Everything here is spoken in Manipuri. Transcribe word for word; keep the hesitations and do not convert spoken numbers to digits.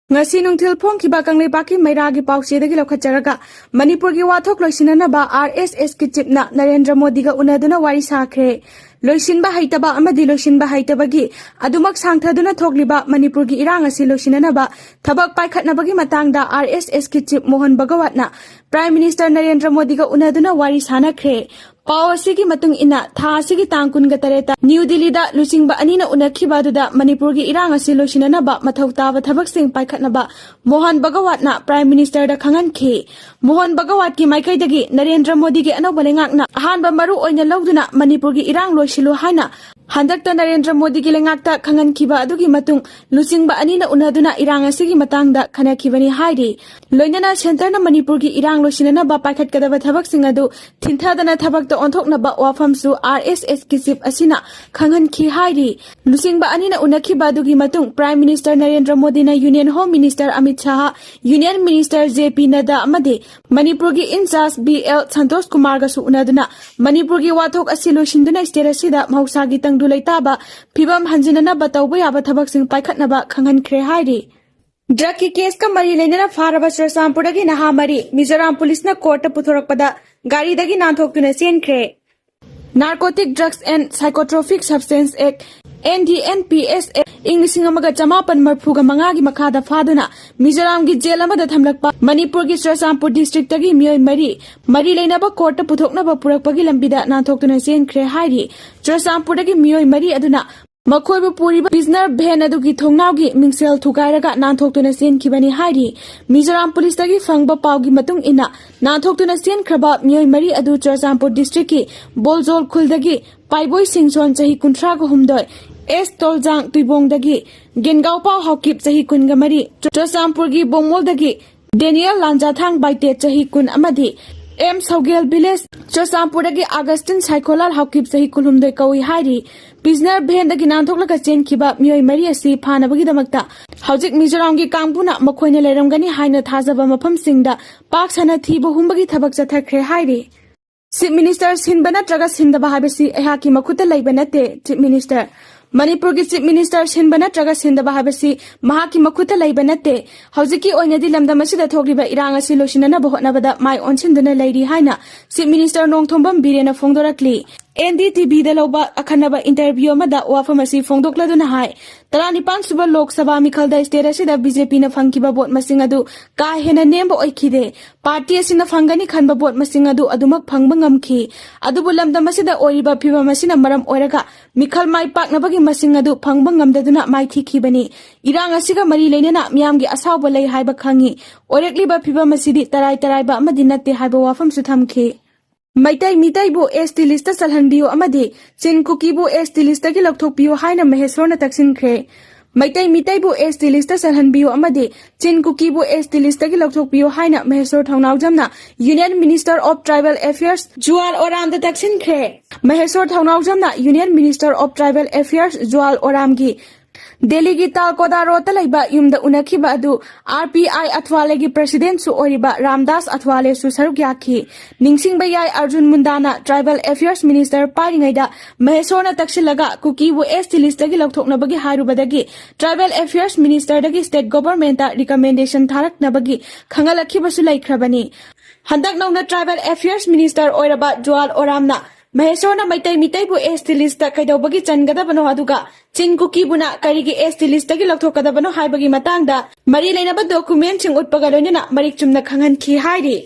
ꯉꯁꯤ ꯅꯨꯡꯊꯤꯜ ꯐꯣꯡꯈꯤꯕ ꯀꯪꯂꯩꯄꯥꯛꯀꯤ ꯃꯩꯔꯥꯒꯤ ꯄꯥꯎꯆꯦꯗꯒꯤ ꯂꯧꯈꯠꯆꯔꯒ, ꯃꯅꯤꯄꯨꯔꯒꯤ ꯋꯥꯊꯣꯛ ꯂꯣꯏꯁꯤꯟꯅꯅꯕ ꯑꯥꯔ ꯑꯦꯁ ꯑꯦꯁꯀꯤ ꯆꯤꯞꯅ ꯅꯔꯦꯟꯗ꯭ꯔ ꯃꯣꯗꯤꯒ ꯎꯅꯗꯨꯅ ꯋꯥꯔꯤ ꯁꯥꯈ꯭ꯔꯦ꯫ ꯂꯣꯏꯁꯤꯟꯕ ꯍꯩꯇꯕ ꯑꯃꯗꯤ ꯂꯣꯏꯁꯤꯟꯕ ꯍꯩꯇꯕꯒꯤ ꯑꯗꯨꯃꯛ ꯁꯥꯡꯊꯗꯨꯅ ꯊꯣꯛꯂꯤꯕ ꯃꯅꯤꯄꯨꯔꯒꯤ ꯏꯔꯥꯡ ꯑꯁꯤ ꯂꯣꯏꯁꯤꯟꯅꯅꯕ ꯊꯕꯛ ꯄꯥꯏꯈꯠꯅꯕꯒꯤ ꯃꯇꯥꯡꯗ ꯑꯥꯔ ꯑꯦꯁ ꯑꯦꯁꯀꯤ ꯆꯤꯞ ꯃꯣꯍꯟ ꯚꯒꯋꯥꯠꯅ ꯄ꯭ꯔꯥꯏꯝ ꯃꯤꯅꯤꯁꯇꯔ ꯅꯔꯦꯟꯗ꯭ꯔ ꯃꯣꯗꯤꯒ ꯎꯅꯗꯨꯅ ꯋꯥꯔꯤ ꯁꯥꯅꯈ꯭ꯔꯦ꯫ ꯄꯥꯎ ꯑꯁꯤꯒꯤ ꯃꯇꯨꯡ ꯏꯟꯅ, ꯊꯥ ꯑꯁꯤꯒꯤ ꯇꯥꯡ ꯀꯨꯟꯒ ꯇꯔꯦꯠꯇ ꯅ꯭ꯌꯨ ꯗꯤꯜꯂꯤꯗ ꯂꯨꯆꯤꯡꯕ ꯑꯅꯤꯅ ꯎꯅꯈꯤꯕ ꯑꯗꯨꯗ ꯃꯅꯤꯄꯨꯔꯒꯤ ꯏꯔꯥꯡ ꯑꯁꯤ ꯂꯣꯏꯁꯤꯟꯅꯅꯕ ꯃꯊꯧ ꯇꯥꯕ ꯊꯕꯛꯁꯤꯡ ꯄꯥꯏꯈꯠꯅꯕ ꯃꯣꯍꯟ ꯚꯒꯋꯥꯠꯅ ꯄ꯭ꯔꯥꯏꯝ ꯃꯤꯅꯤꯁꯇꯔꯗ ꯈꯪꯍꯟꯈꯤ꯫ ꯃꯣꯍꯟ ꯚꯒꯋꯥꯠꯀꯤ ꯃꯥꯏꯀꯩꯗꯒꯤ ꯅꯔꯦꯟꯗ꯭ꯔ ꯃꯣꯗꯤꯒꯤ ꯑꯅꯧꯕ ꯂꯩꯉꯥꯛꯅ ꯑꯍꯥꯟꯕ ꯃꯔꯨ ꯑꯣꯏꯅ ꯂꯧꯗꯨꯅ ꯃꯅꯤꯄꯨꯔꯒꯤ ꯏꯔꯥꯡ ꯂꯣꯏꯁꯤꯜꯂꯨ ꯍꯥꯏꯅ ꯍꯟꯗꯛꯇ ꯅꯔꯦꯟꯗ꯭ꯔ ꯃꯣꯗꯤꯒꯤ ꯂꯩꯉꯥꯛꯇ ꯈꯪꯍꯟꯈꯤꯕ ꯑꯗꯨꯒꯤ ꯃꯇꯨꯡ ꯂꯨꯆꯤꯡꯕ ꯑꯅꯤꯅ ꯎꯅꯗꯨꯅ ꯏꯔꯥꯡ ꯑꯁꯤꯒꯤ ꯃꯇꯥꯡꯗ ꯈꯟꯅꯈꯤꯕꯅꯤ ꯍꯥꯏꯔꯤ꯫ ꯂꯣꯏꯅꯅ ꯁꯦꯟꯇꯔꯅ ꯃꯅꯤꯄꯨꯔꯒꯤ ꯏꯔꯥꯡ ꯂꯣꯏꯁꯤꯟꯅꯅꯕ ꯄꯥꯏꯈꯠꯀꯗꯕ ꯊꯕꯛꯁꯤꯡ ꯑꯗꯨ ꯊꯤꯟꯊꯗꯅ ꯊꯕꯛꯇ ꯑꯣꯟꯊꯣꯛꯅꯕ ꯋꯥꯐꯝꯁꯨ ꯑꯥꯔ ꯑꯦꯁ ꯑꯦꯁꯀꯤ ꯆꯤꯞ ꯑꯁꯤꯅ ꯈꯪꯍꯟꯈꯤ ꯍꯥꯏꯔꯤ꯫ ꯂꯨꯆꯤꯡꯕ ꯑꯅꯤꯅ ꯎꯅꯈꯤꯕ ꯑꯗꯨꯒꯤ ꯃꯇꯨꯡ ꯄ꯭ꯔꯥꯏꯝ ꯃꯤꯅꯤꯁꯇꯔ ꯅꯔꯦꯟꯗ꯭ꯔ ꯃꯣꯗꯤꯅ union home minister Amit Shah, union minister J P Nadda ꯑꯃꯗꯤ ꯃꯅꯤꯄꯨꯔꯒꯤ ꯏꯟꯆꯥꯔꯖ ꯕꯤ ꯑꯦꯜ ꯁꯟꯇꯣꯁ ꯀꯨꯃꯥꯔꯒꯁꯨ ꯎꯅꯗꯨꯅ ꯃꯅꯤꯄꯨꯔꯒꯤ ꯋꯥꯊꯣꯛ ꯑꯁꯤ ꯂꯣꯏꯁꯤꯟꯗꯨꯅ ꯁ꯭ꯇꯦꯠ ꯑꯁꯤꯗ ꯃꯍꯧꯁꯥꯒꯤ ꯇꯪꯗꯨ ꯂꯩꯇꯥꯕ ꯐꯤꯕꯝ ꯍꯟꯖꯤꯟꯅꯅꯕ ꯇꯧꯕ ꯌꯥꯕ ꯊꯕꯛꯁꯤꯡ ꯄꯥꯏꯈꯠꯅꯕ ꯈꯪꯍꯟꯈ꯭ꯔꯦ ꯍꯥꯏꯔꯤ꯫ ꯗ꯭ꯔꯒꯀꯤ ꯀꯦꯁꯀ ꯃꯔꯤ ꯂꯩꯅꯅ ꯐꯥꯔꯕ ꯆꯨꯔꯆꯥꯟꯄꯨꯔꯗꯒꯤ ꯅꯍꯥ ꯃꯔꯤ ꯃꯤꯖꯣꯔꯥꯝ ꯄꯨꯂꯤꯁꯅ ꯀꯣꯔꯠꯇ ꯄꯨꯊꯣꯔꯛꯄꯗ ꯒꯥꯔꯤꯗꯒꯤ ꯅꯥꯟꯊꯣꯛꯇꯨꯅ ꯆꯦꯟꯈ꯭ꯔꯦ꯫ Narcotic Drugs and Psychotropic Substance Act, N D N P S A, ꯏꯪ ꯂꯤꯁꯤꯡ ꯑꯃꯒ ꯆꯃꯥꯄꯟ ꯃꯔꯤꯐꯨ ꯃꯉꯥꯒꯤ ꯃꯈꯥꯗ ꯐꯥꯗꯨꯅ ꯃꯤꯖꯣꯔꯥꯝꯒꯤ ꯖꯦꯜ ꯑꯃꯗ ꯊꯝꯂꯛꯄ ꯃꯅꯤꯄꯨꯔꯒꯤ ꯆꯨꯔꯆꯥꯟꯄꯨꯔ ꯗꯤꯁꯇ꯭ꯔꯤꯛꯇꯒꯤ ꯃꯤꯑꯣꯏ ꯃꯔꯤ, ꯃꯔꯤ ꯂꯩꯅꯕ ꯀꯣꯔꯠꯇ ꯄꯨꯊꯣꯛꯅꯕ ꯄꯨꯔꯛꯄꯒꯤ ꯂꯝꯕꯤꯗ ꯅꯥꯟꯊꯣꯛꯇꯨꯅ ꯆꯦꯟꯈ꯭ꯔꯦ ꯍꯥꯏꯔꯤ꯫ ꯆꯨꯔꯆꯥꯟꯄꯨꯔꯗꯒꯤ ꯃꯤꯑꯣꯏ ꯃꯔꯤ ꯑꯗꯨꯅ ꯃꯈꯣꯏꯕꯨ ꯄꯨꯔꯤꯕ ꯄꯤꯖꯅꯔ ꯚꯦꯟ ꯑꯗꯨꯒꯤ ꯊꯣꯡꯅꯥꯎꯒꯤ ꯃꯤꯡꯁꯦꯜ ꯊꯨꯒꯥꯏꯔꯒ ꯅꯥꯟꯊꯣꯛꯇꯨꯅ ꯆꯦꯟꯈꯤꯕꯅꯤ ꯍꯥꯏꯔꯤ꯫ ꯃꯤꯖꯣꯔꯥꯝ ꯄꯨꯂꯤꯁꯇꯒꯤ ꯐꯪꯕ ꯄꯥꯎꯒꯤ ꯃꯇꯨꯡ ꯏꯟꯅ, ꯅꯥꯟꯊꯣꯛꯇꯨꯅ ꯆꯦꯟꯈ꯭ꯔꯕ ꯃꯤꯑꯣꯏ ꯃꯔꯤ ꯑꯗꯨ ꯆꯨꯔꯆꯥꯟꯄꯨꯔ ꯗꯤꯁꯇ꯭ꯔꯤꯛꯀꯤ ꯕꯣꯜꯖꯣꯜ ꯈꯨꯜꯗꯒꯤ ꯄꯥꯏꯕꯣꯏ ꯁꯤꯡꯁꯣꯟ, ꯆꯍꯤ ꯀꯨꯟꯊ꯭ꯔꯥꯒ ꯍꯨꯝꯗꯣꯏ, ꯑꯦꯁ ꯇꯣꯜꯖꯥꯡ ꯇꯨꯏꯕꯣꯡꯗꯒꯤ ꯒꯦꯟꯒꯥꯎꯄꯥꯎ ꯍꯥꯎꯀꯤꯞ, ꯆꯍꯤ ꯀꯨꯟꯒ ꯃꯔꯤ, ꯆꯨꯔꯆꯥꯟꯄꯨꯔꯒꯤ ꯕꯣꯃꯣꯜꯗꯒꯤ ꯗꯦꯅꯤꯌꯦꯜ ꯂꯥꯟꯖꯥꯊꯥꯡ ꯕꯥꯏꯇꯦꯠ, ꯆꯍꯤ ꯀꯨꯟ ꯑꯃꯗꯤ ꯑꯦꯝ ꯁꯧꯒꯦꯜ ꯚꯤꯂꯦꯖ ꯆꯨꯔꯆꯥꯟꯄꯨꯔꯗꯒꯤ ꯑꯥꯒꯁꯇꯤꯟ ꯁꯥꯏꯈꯣꯂꯥꯜ ꯍꯥꯎꯀꯤꯞ, ꯆꯍꯤ ꯀꯨꯟꯍꯨꯝꯗꯣꯏ ꯀꯧꯏ ꯍꯥꯏꯔꯤ꯫ ꯄꯤꯖꯅꯔ ꯚꯦꯟꯗꯒꯤ ꯅꯥꯟꯊꯣꯛꯂꯒ ꯆꯦꯟꯈꯤꯕ ꯃꯤꯑꯣꯏ ꯃꯔꯤ ꯑꯁꯤ ꯐꯥꯅꯕꯒꯤꯗꯃꯛꯇ ꯍꯧꯖꯤꯛ ꯃꯤꯖꯣꯔꯥꯝꯒꯤ ꯀꯥꯡꯕꯨꯅ ꯃꯈꯣꯏꯅ ꯂꯩꯔꯝꯒꯅꯤ ꯍꯥꯏꯅ ꯊꯥꯖꯕ ꯃꯐꯝꯁꯤꯡꯗ ꯄꯥꯛ ꯁꯟꯅ ꯊꯤꯕ ꯍꯨꯝꯕꯒꯤ ꯊꯕꯛ ꯆꯠꯊꯈ꯭ꯔꯦ ꯍꯥꯏꯔꯤ꯫ ꯆꯤꯐ ꯃꯤꯅꯤꯁꯇꯔ ꯁꯤꯟꯕ ꯅꯠꯇ꯭ꯔꯒ ꯁꯤꯟꯗꯕ ꯍꯥꯏꯕꯁꯤ ꯑꯩꯍꯥꯛꯀꯤ ꯃꯈꯨꯠꯇ ꯂꯩꯕ ꯅꯠꯇꯦ꯫ ꯆꯤꯐ ꯃꯤꯅꯤꯁꯇꯔ ꯃꯅꯤꯄꯨꯔꯒꯤ Chief Minister ꯁꯤꯟꯕ ꯅꯠꯇ꯭ꯔꯒ ꯁꯤꯟꯗꯕ ꯍꯥꯏꯕꯁꯤ ꯃꯍꯥꯛꯀꯤ ꯃꯈꯨꯠꯇ ꯂꯩꯕ ꯅꯠꯇꯦ꯫ ꯍꯧꯖꯤꯛꯀꯤ ꯑꯣꯏꯅꯗꯤ ꯂꯝꯗꯝ ꯑꯁꯤꯗ ꯊꯣꯛꯂꯤꯕ ꯏꯔꯥꯡ ꯑꯁꯤ ꯂꯣꯏꯁꯤꯟꯅꯅꯕ ꯍꯣꯠꯅꯕꯗ ꯃꯥꯏ ꯑꯣꯟꯁꯤꯟꯗꯨꯅ ꯂꯩꯔꯤ ꯍꯥꯏꯅ Chief Minister ꯅꯣꯡꯊꯣꯝꯕꯝ ꯕꯤꯔꯦꯟꯅ ꯐꯣꯡꯗꯣꯔꯛꯂꯤ꯫ NDTVꯗ ꯂꯧꯕ ꯑꯈꯟꯅꯕ interview ꯑꯃꯗ ꯋꯥꯐꯝ ꯑꯁꯤ ꯐꯣꯡꯗꯣꯛꯂꯗꯨꯅ ꯍꯥꯏ, ꯇꯔꯥꯅꯤꯄꯥꯟ ꯁꯨꯕ ꯂꯣꯛ ꯁꯚꯥ ꯃꯤꯈꯜꯗ state ꯑꯁꯤꯗ BJPꯅ ꯐꯪꯈꯤꯕ vote ꯃꯁꯤꯡ ꯑꯗꯨ ꯀꯥ ꯍꯦꯟꯅ ꯅꯦꯝꯕ ꯑꯣꯏꯈꯤꯗꯦ꯫ Party ꯑꯁꯤꯅ ꯐꯪꯒꯅꯤ ꯈꯟꯕ vote ꯃꯁꯤꯡ ꯑꯗꯨ ꯑꯗꯨꯃꯛ ꯐꯪꯕ ꯉꯝꯈꯤ꯫ ꯑꯗꯨꯕꯨ ꯂꯝꯗꯝ ꯑꯁꯤꯗ ꯑꯣꯏꯔꯤꯕ ꯐꯤꯕꯝ ꯑꯁꯤꯅ ꯃꯔꯝ ꯑꯣꯏꯔꯒ ꯃꯤꯈꯜ ꯃꯥꯏ ꯄꯥꯛꯅꯕꯒꯤ ꯃꯁꯤꯡ ꯑꯗꯨ ꯐꯪꯕ ꯉꯝꯗꯗꯨꯅ ꯃꯥꯏꯊꯤꯈꯤꯕꯅꯤ꯫ ꯏꯔꯥꯡ ꯑꯁꯤꯒ ꯃꯔꯤ ꯂꯩꯅꯅ ꯃꯤꯌꯥꯝꯒꯤ ꯑꯁꯥꯎꯕ ꯂꯩ ꯍꯥꯏꯕ ꯈꯪꯏ꯫ ꯑꯣꯏꯔꯛꯂꯤꯕ ꯐꯤꯕꯝ ꯑꯁꯤꯗꯤ ꯇꯔꯥꯏ ꯇꯔꯥꯏꯕ ꯑꯃꯗꯤ ꯅꯠꯇꯦ ꯍꯥꯏꯕ ꯋꯥꯐꯝꯁꯨ ꯊꯝꯈꯤ꯫ ꯃꯩꯇꯩ ꯃꯤꯇꯩꯕꯨ ST listꯇ ꯆꯜꯍꯟꯕꯤꯌꯨ ꯑꯃꯗꯤ ꯆꯤꯟ ꯀꯨꯀꯤꯕꯨ ST listꯇꯒꯤ ꯂꯧꯊꯣꯛꯄꯤꯌꯨ ꯍꯥꯏꯅ ꯃꯍꯦꯁꯣꯔꯅ ꯇꯛꯁꯤꯟꯈ꯭ꯔꯦ꯫ ꯃꯩꯇꯩ ꯃꯤꯇꯩꯕꯨ ST listꯇ ꯆꯜꯍꯟꯕꯤꯌꯨ ꯑꯃꯗꯤ ꯆꯤꯟ ꯀꯨꯀꯤꯕꯨ ST listꯇꯒꯤ ꯂꯧꯊꯣꯛꯄꯤꯌꯨ ꯍꯥꯏꯅ ꯃꯍꯦꯁꯣꯔ ꯊꯧꯅꯥꯎꯖꯝꯅ Union Minister of Tribal Affairs ꯖꯨꯋꯥꯜ ꯑꯣꯔꯥꯝꯗ ꯇꯛꯁꯤꯟꯈ꯭ꯔꯦ꯫ Mysore ꯊꯧꯅꯥꯎꯖꯝꯅ Union Minister of Tribal Affairs ꯖꯨꯋꯥꯜ ꯑꯣꯔꯥꯝꯒꯤ ꯗꯦꯜꯂꯤꯒꯤ ꯇꯥꯜꯀꯣꯗꯥ ꯔꯣꯗꯇ ꯂꯩꯕ ꯌꯨꯝꯗ ꯎꯅꯈꯤꯕ ꯑꯗꯨ RPI ꯑꯊ꯭ꯋꯥꯂꯦꯒꯤ presidentꯁꯨ ꯑꯣꯏꯔꯤꯕ ꯔꯥꯝꯗꯥꯁ ꯑꯊ꯭ꯋꯥꯂꯦꯁꯨ ꯁꯔꯨꯛ ꯌꯥꯈꯤ꯫ ꯅꯤꯡꯁꯤꯡꯕ ꯌꯥꯏ, Arjun ꯃꯨꯟꯗꯥꯅ Tribal Affairs Minister ꯄꯥꯏꯔꯤꯉꯩꯗ ꯃꯍꯦꯁꯣꯔꯅ ꯇꯛꯁꯤꯜꯂꯒ ꯀꯨꯀꯤꯕꯨ ST listꯇꯒꯤ ꯂꯧꯊꯣꯛꯅꯕꯒꯤ ꯍꯥꯏꯔꯨꯕꯗꯒꯤ Tribal Affairs Ministerꯗꯒꯤ state governmentꯇ recommendation ꯊꯥꯔꯛꯅꯕꯒꯤ ꯈꯪꯍꯜꯂꯛꯈꯤꯕꯁꯨ ꯂꯩꯈ꯭ꯔꯕꯅꯤ꯫ ꯍꯟꯗꯛ ꯅꯧꯅ Tribal Affairs Minister ꯑꯣꯏꯔꯕ ꯖꯨꯋꯥꯜ ꯑꯣꯔꯥꯝꯅ ꯃꯍꯦꯁꯣꯔꯅ ꯃꯩꯇꯩ ꯃꯤꯇꯩꯕꯨ ST listꯇ ꯀꯩꯗꯧꯕꯒꯤ ꯆꯟꯒꯗꯕꯅꯣ, ꯑꯗꯨꯒ ꯆꯤꯟ ꯀꯨꯀꯤꯕꯨꯅ ꯀꯔꯤꯒꯤ ST listꯇꯒꯤ ꯂꯧꯊꯣꯛꯀꯗꯕꯅꯣ ꯍꯥꯏꯕꯒꯤ ꯃꯇꯥꯡꯗ ꯃꯔꯤ ꯂꯩꯅꯕ documentꯁꯤꯡ ꯎꯠꯄꯒ ꯂꯣꯏꯅꯅ ꯃꯔꯤꯛ ꯆꯨꯝꯅ ꯈꯪꯍꯟꯈꯤ ꯍꯥꯏꯔꯤ꯫